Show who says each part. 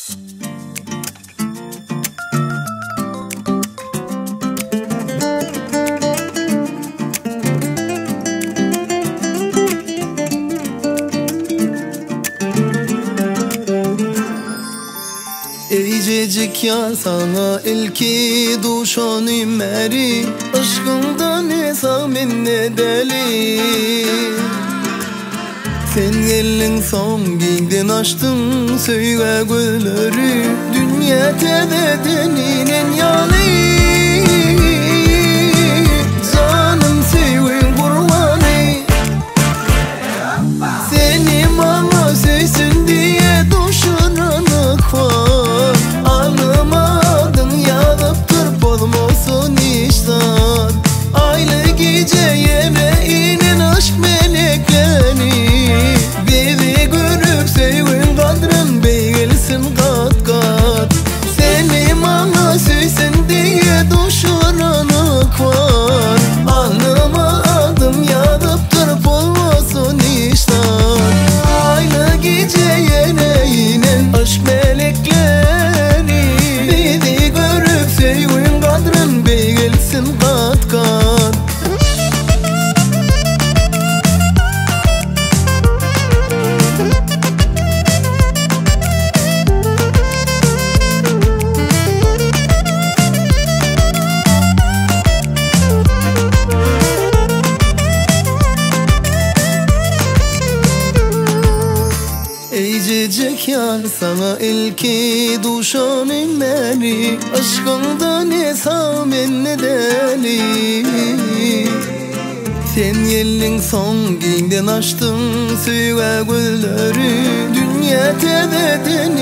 Speaker 1: Eýjejik ýar saňa ilki duşanym bäri Yşkyňdan esa men ne däli Sen geldiň soň giňden açdyň söýgä gözleri Dünýä täzeden inen ýaly Janym söýgiň gurbany Seni maňa söýsün diýe duşuran ykbal Alnyma adyň ýazypdyr pozmasyn hiç zat Aýly gije ýene inen aşk melekleri Bizi görüp söýgüň gadryn beýgelsin gat-gat Seni maňa söýsün diýe duşuran ykbal Alnyma adym ýazypdyr bolmasyn hiç zat Aýly gije ýene inen aşk melekleri Bizi görüp söýgüň gadryn beýgelsin gat-gat. Eýjejik ýar saňa ilki duşanym bäri Yşkyňdan esa men ne däli Sen geldiň soň giňden açdyň söýgä gözleri Dünýä täzeden.